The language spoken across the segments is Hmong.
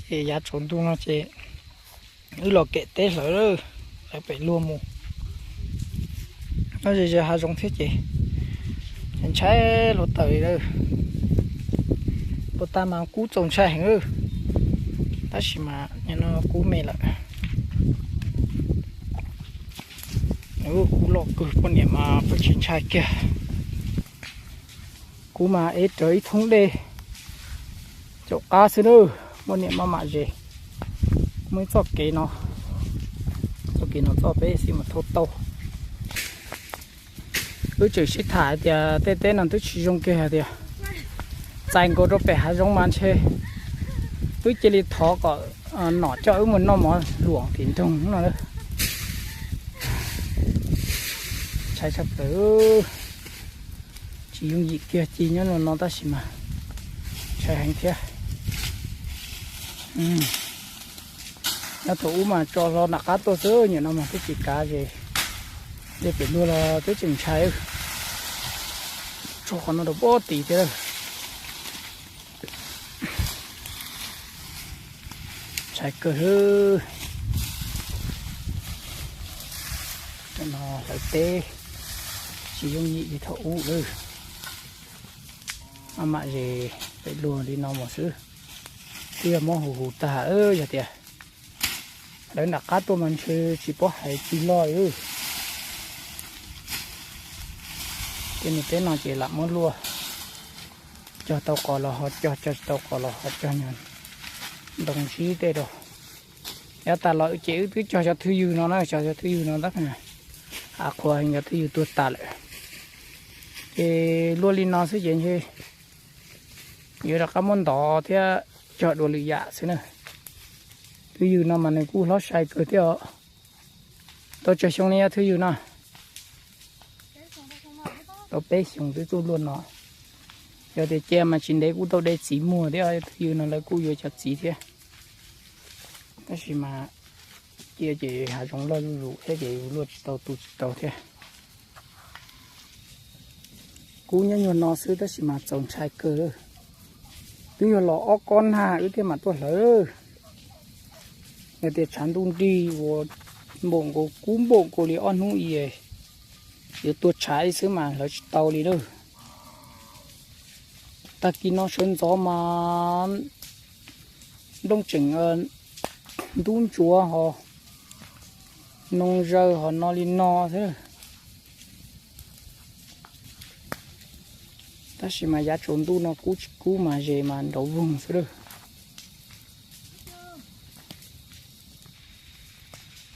Ces yav tsaus ntuj no ces wb los kem teb hlawv lawm, hlawv pem luag mus. No ze ze hav zoov thiab ces ntshai hluav taws li lawm. Puag ta mas kub txaus ntshai heev lawm, tab sis mas nim no kub me lawm. Kub loj kawg, poj niam mas pheej tsis ntshai kiag. Kub mas ev rawv ib thoob dej caum qab xwb na, poj niam maj mam ze. Muaj ib txoj kev no, txoj kev no txoj peb xij mas thauj tau. Wb tseem sib tham hais tias tej teb no twb tsis zoo kiag hais tias txais nkaus rau pem hav zoov mas ntshe wb cia li thov kom nom coj wb mus noj mov luam tim nroog no. Ntshai tshaj plaws, tsis yooj yim kiag ci nyob no no tab sis mas ntshai heev thiab. Nyob thaum ub mas tso hlo nram qab tuaj xwb, nim no mas twb tsis kav ze, dej pem luag los twb tseem ntshai. Tso qhov no rau pob tid thiab. Ntshai kawg. Cov no hlawv teb tsis yooj yim li thaum ub lawm. Maj mam ze pem luag li no mus xwb. Twb yog mob hu hu tag, yog tias hlawv nram qab tuaj mas ntshe tsis paub hais tsis loj li. Tej niag teb no ces lam muab luaj, cog tau qos los ho cog, cog tsis tau qos los ho cog, nyuag ntoo sib tej rau. Yav tas los ces wb twb cog cov thwj ywg no na, cog cov thwj ywg no tab av qhuav heev, cov thwj ywg tuag tas lawm. Ces luaj li no xwb ces ntshe yuav rov qab muab ntov thiab cog dua lwm yam xwb na. Thwj ywg no mas nws kuj hlob sai kawg thiab os. Tau tsawg xyoo li nyob thwj ywg no? Tau peb xyoos twb tuaj luaj no. Yog tias cia mas tsis ntev kuj tau de txiv muag thiab, thwj ywg no lawv kuj yuav cov txiv thiab. Tab sis mas cia ces hav zoov loj zuj zus thiab ces luaj tsis tau tu tsis tau thiab. Kub nyob nyuag no xwb tab sis mas txaus ntshai kawg. Twb yog los ob kob nag wb thiaj mam tuaj hlawv. Yog tias tshav ntuj nrig uas npaum nkaus kub npaum nkaus li ob hnub i yuav tuag tshav ib xwb mas hlawv tsis tau li lawm. Tag kis no sawv ntxov mas nplooj tseem ntub ntsuav ho noo zaws ho no li no xwb. Tab sis mas yav tsaus ntuj no kub tsis kub mas ze mas nrov voog xwb lawm.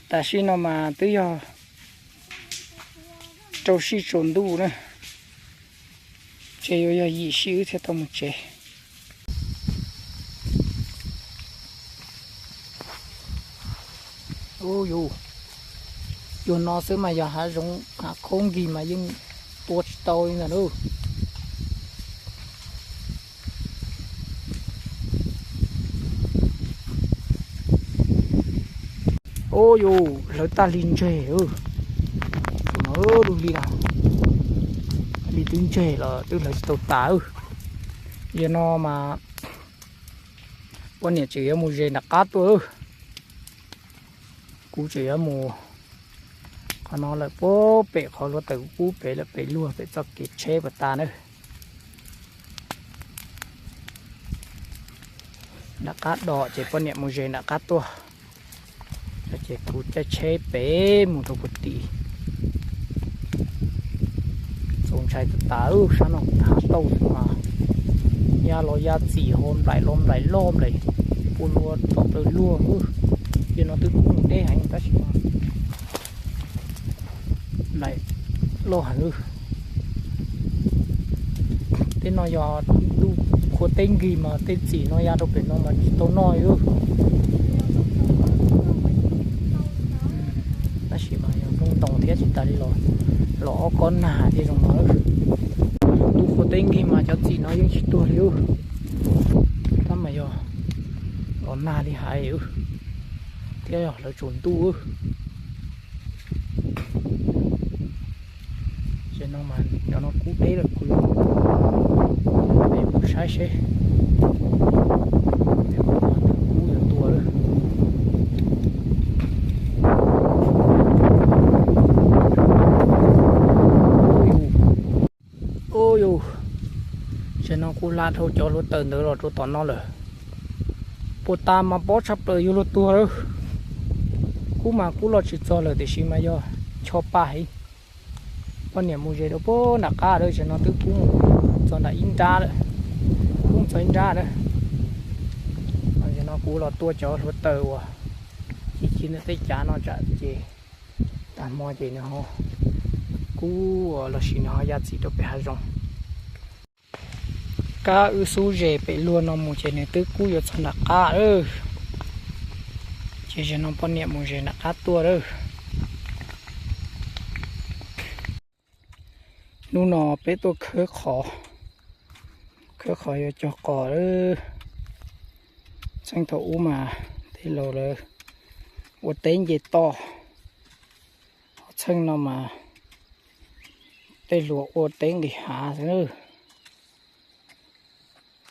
Tam sim no mas twb yog rau sij tsaus ntuj na, ces yuav yog yim sij wb thiaj tau mus tsev. Ub, yog no xwb mas yog hav zoov hav khaub nkig mas yeej tua tsis tau li ntag lauj. Ub yus, hlawv tag li ntseg, tus no lub hli na, hli twb ntseg los twb hlawv tsis tau tas. Yog no mas poj niam tseem yuav mus ze nram qab tuaj. Kuv tseem yuav mus qhov no lawm, puag pem qhov hluav taws kub pem lawm, pem luag pem txoj kev tsheb puas tas na. Nram qab dom ces poj niam mus ze nram qab tuaj, ces kuv caij tsheb pem mus rau puag tim. Txaus ntshai tas tas, sab no hav tauj xwb mas ya los ya txim ho nplaim los nplaim loj nplaim, pua lua txaus plaws luag. Yog no twb kub mus deb heev tab sis nplaim loj heev. Tej no yog ntuj qhua teb nkig mas tej txim no ya rau pem no mas tsis tau noj li. Tab sis mas yog nplooj ntoo thiab tsis tas li los, los ob kob nag thiaj zoo no. Ntuj qhua teb nkig mas cov txim no yeej tsis tuag li. Tab mas yog los nag li hais thiab yog hlawv tsaus ntuj. Ces no mas cov no kub deb lawm, kuv yuav pem mus saib seb pem mus no twb kub yuav Kuv hla dhau cov hluav taws ntawd los rau tom no lawm. Puas tas mas pob tshaj plaws yuav luag tuag lawm. Kub mas kub los tsis txog lawm tiam sis mas yog cho paj heev. Poj niam mus ze rau puag nram qab lawm, tam sim no twb kub mus txog nram ib nrab lawm. Kub mus txog ib nrab lawm. Tam sim no kuv los tua cov hluav taws uas ci ci ntawm tej cav no tsam ces tag hmo ces nws ho kub los sis nws ho ya txim rau pem hav zoov. Kab wb xub ze pem luag no mus ces nws twb kub yuav txog nram qab lawm. Ces zaum no poj niam mus ze nram qab tuaj lawm. Hnub no peb tuaj khawb qhov, khawb qhov yuav cog qos lawm. Txheej thaum ub mas tej laus lawv ua teb nce toj, ho txheej no mas tej hluas ua teb nqis hav xwb.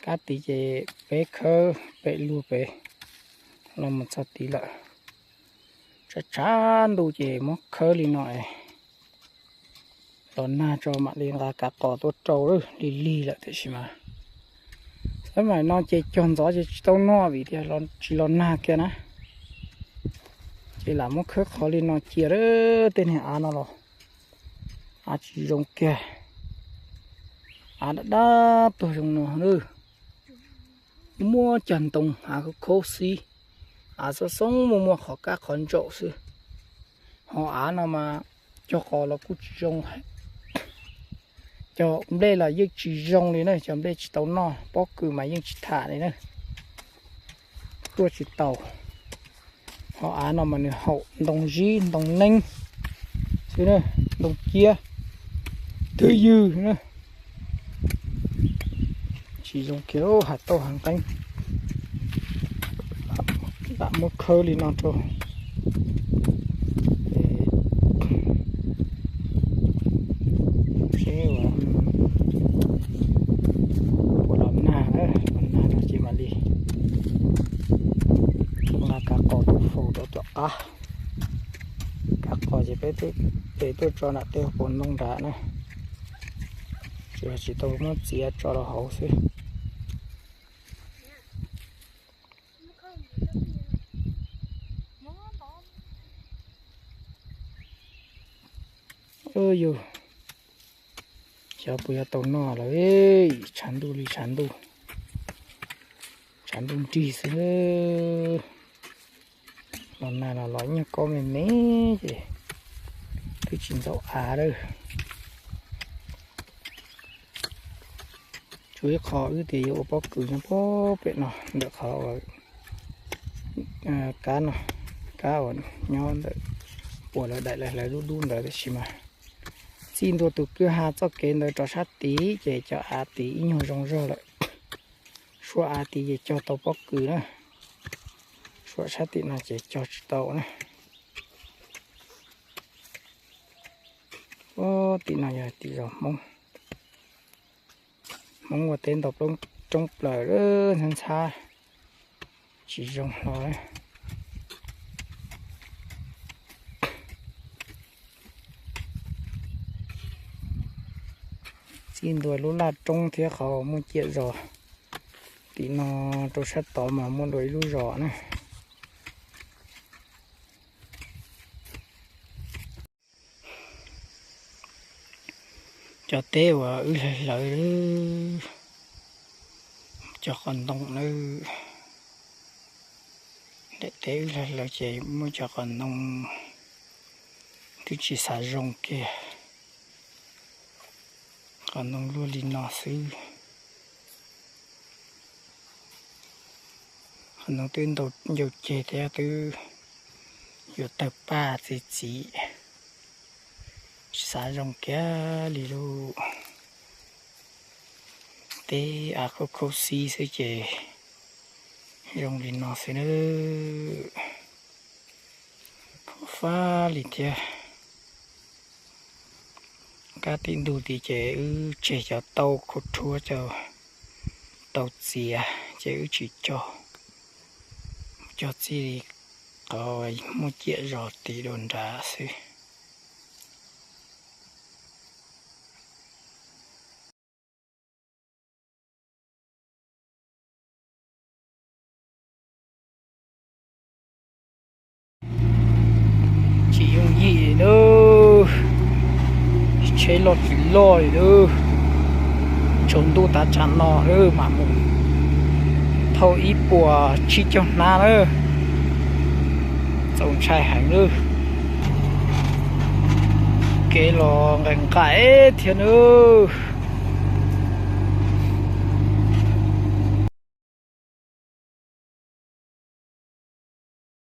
Kab tid ces peb khawb pem luag pem los mus txog tid lawm. Tshav tshav ntuj ces muab khawb li no es los nag tso mam li nqa kav qos tuaj rau lawm. Lig lig lawm tiam sis mas xab maim no ces cog ntxov ces tsis tau noj vim tias tsis los nag kiag na. Ces lam muab khawb qhov li no cia lawm. Tej niag av no los av tsis zoo kiag, av dab dab tuag zoo no lawm. Muaj cag ntoo av khaub khaub xib, av xoob xoob muaj muaj qhov kab qhov ntsaum xwb. Ho av no mas cog qos los kuj tsis zoo, cog nplej los yeej tsis zoo li na, cog nplej tsis tau noj, pob kws mas yeej tsis tham li na, tuaj tsis tau. Ho av no mas nws haum ntoo zib ntoo neeb xwb na, ntoo ciab twb ywg na. Tsis zoo kiag, hav tauj hav nqeeb. Lam muab khawb li no rau seb puas los nag, los nag no ces mam li nqa kav qos tuaj faus rau tom qab. Kav qos ces peb tuaj tso nram tej puas ntoo nrad na, tsis tsis tau muab txiav tso rau hauv xwb. Yus, xyov puas yuav tau noj lawm, tshav ntuj li tshav ntuj, tshav ntuj nrig xwb. Los nag los los nyuag koj me me ces twb tsis ntxaus av lawm. Tshuav ib qho wb tias yuav ua pob kws nyob pem no ntawm qhov kab no, kab uas nyob ntawm uas lawv daim lawv hlawv dub dub ntawd, tab sis mas txij ntua tus kwj ha txoj kev ntawd rov sab tid ces cov av tid ib nyuag zoo zog lawm. Suab av tid ces cog tau pob kws na, suab sab tim no ces cog tsis tau na. Tim no yog tim zos Hmoob, Hmoob ua teb ntaus roob plaws ntxhab ntxhab, tsis zoo hlo. Txij ntua lub laj roob thiab qhov muaj ciam zos tim no rau sab tod mas muaj dua ib lub zos na. Cov teb uas wb hlawv hlawv, cov qos ntoo na, daim teb wb hlawv hlawv ces muaj cov qos ntoo twb tsis xav zoo kiag, qos ntoo luaj li no xwb. Qos ntoo twb ncau ceg thiab twb yuav tawg paj txi txiv, tsis xav zoo kiag li lauj. Teb av khaub khaub xib xwb ces zoo li no xwb na. Khaub fab li thiab. Kab tim ntug tid ces wb tseg cov tau khau rhuab, cov tau txiav ces wb tsis cog, cog txij li qhov muaj ciam zos tid dua nrad xwb. Tsheb loj tsis loj li lawm. Tsaus ntuj tav tsam no lawm mam mus thauj ib puas tsib caug hnab lawm. Txaus ntshai heev lawm. Kev los nqaim nqaim thiab nawb.